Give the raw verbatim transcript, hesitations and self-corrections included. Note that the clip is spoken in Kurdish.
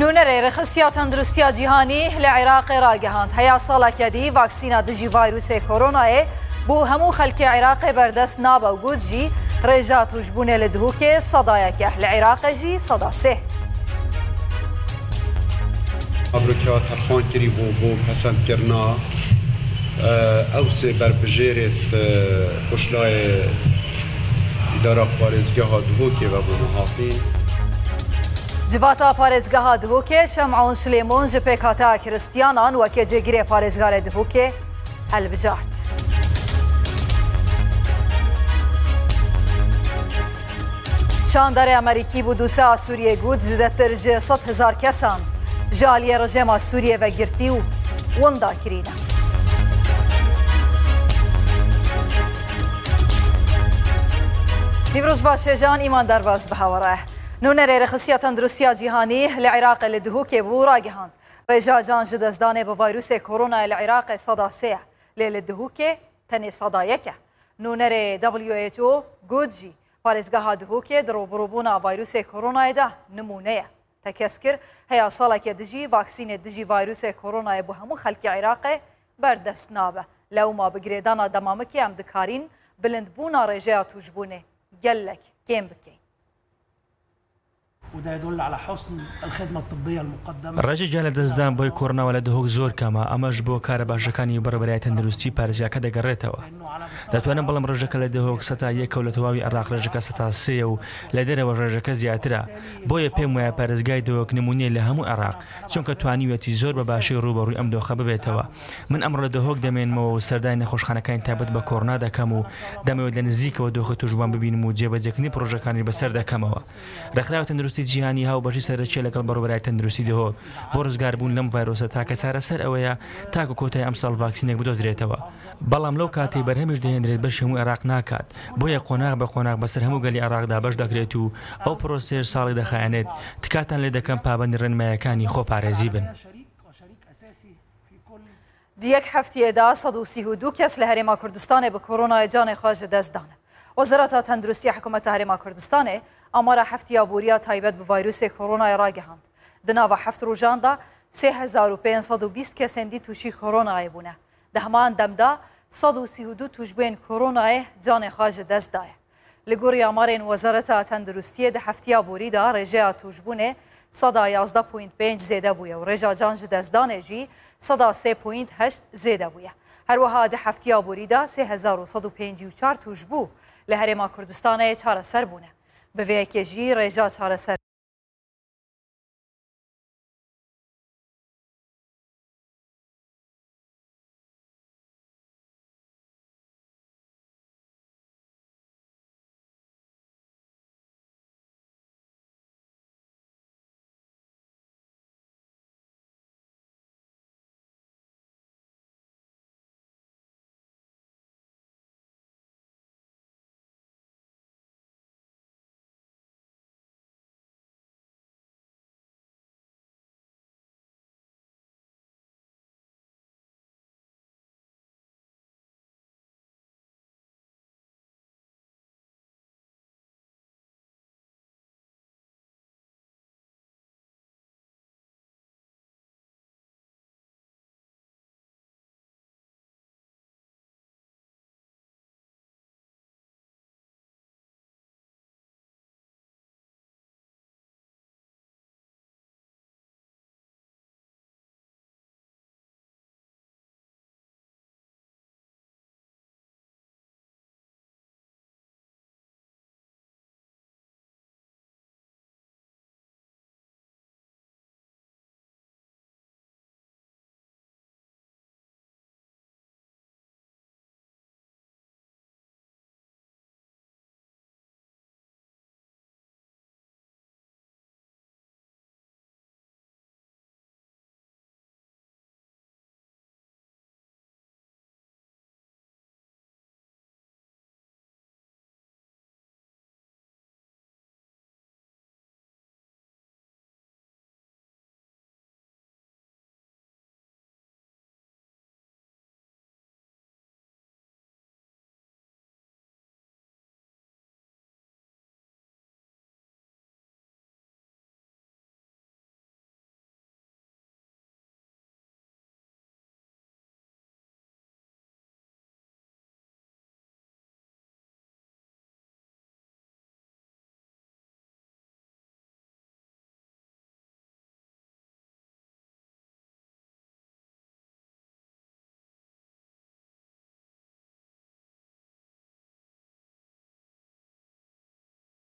Nûnerê Rêxistiya Tenduristiya Cîhanî li Iraqê ragihand, heya saleke dî vaksîna dijî vayrûsê koronayê bo hemû xelkê Iraqê berdest nabe û got jî, rêja tûjbûnê li Duhokê sedayek e, li Iraqê jî seda sê. Abrûkeya terxan kirî bû bo pesendkirina, e, ew sê berbijêrê, e, quşlayê îdara parêzgeha Duhokê ve bûne hatî. Civata parêzgeha Duhokê Şem'on Şilêmon ji pêkhata Kristiyanan weke cêgirê parêzgarê Duhokê hilbijart. Şandarê Amerîkî bo dosya Sûriyê got, zêdetir ji sed hezar kesan ji aliyê rejêma Sûriyê ve girtî û winda kirîne. Nîvroz baş hêjan, Îman Derbas bi hewa re. Nûnerê Rêxistiya Tenduristiya Cîhanî li Iraqê li Duhokê bû ragihand, rêja can ji destdanê bi vayrûsê koronayê li Iraqê seda sê ye, lê li Duhokê tenê seda yek e. Nûnerê W H O got jî, parêzgeha Duhokê di rûbirûbûna vayrûsê koronayê de nimûne ye. Tekez kir, heya saleke dijî vaksînê dijî vayrûsê koronayê bo hemû xelkê Iraqê berdest nabe. Lewma bi girêdana demamikê em dikarîn bilindbûna rêjeya tûjbûnê gelek kêm bikeyn. وده يدل على حسن الخدمة الطبية المقدمة. Rêjê can li destdan بۆی کۆرۆناوە لە دهۆک زۆر کەمە، ئەمەش بۆ کارە باشەکانی بەڕێوەبەرای تەندروستی پارێزگاکە دەگەڕێتەوە. دەتوانم بڵێم ڕێژەکە لە دهۆک سەتا یەکە و لە تەواوی عێراق ڕێژەکە سەتا سێ و لە دەرەوە ڕێژەکە زیاترە. بۆیە پێم وایە پارێزگای دهۆک نمونەیە لە هەموو عێراق، چونکە توانیویەتی زۆر بە باشی ڕوبەڕووی ئەم دۆخە ببێتەوە. من ئەمڕۆ لە دهۆک دەمێنمەوە و سەردانی نەخۆشخانەکانی تایبەت بە کۆرۆنا دەکەم و دەمەوێت لە نزیکەوە دۆخی توشبوان ببینم و جێبەجێکردنی پرۆژەکانی بەسەر دەکەمەوە. ڕێکخراوی تەندروستی جیهانی هاوبەشی سەرەکیە لەگەڵ بەڕێوەبەرای تەندروستی دهۆک بۆ ڕزگاربوون لەم ڤایرۆسە، تاکە چارەسەر ئەوەیە تاکو کۆتایی ئەمساڵ ڤاکسینێک بدۆزرێتەوە. بەڵام لەو کاتەی بەرهەمیش دەهێنرێت بەشی هەموو عێراق ناکات، بۆیە قۆناغ بە قۆناغ بەسەر هەموو گەلی عێراق دابەش دەکرێت و ئەو پرۆسەیەش ساڵێک دەخایەنێت. تکاتان لێ دەکەم پابەندی ڕێنماییەکانی خۆپارێزی بن. Di yek heftiyê de sed û sî û du kes li Herêma Kurdistanê bi koronayê canê xwe ji dest dane. Wezareta Tenduristiya Hikûmeta Herêma Kurdistanê amara heftiya boriya taybet bi vayrûsê koronayê ragihand. Di nava heft rojan de sê hezar û pênc sed û bîst kesên dî tûşî koronayê bûne. Di heman dem de sed û sî û du tûjbên koronayê canê xwe ji dest daye. Li gorî amarên Wezareta Tenduristiyê di heftiya borî de rêjeya tûjbûnê seda yazdeh point pênc zêde bûye û rêja can ji destdanê jî seda sê point heşt zêde bûye. Her wiha di heftiya borî de sê hezar û sed û pêncî û çar tûjbû li Herêma Kurdistanê çareser bûne. Bi vê yekê jî rêja çareser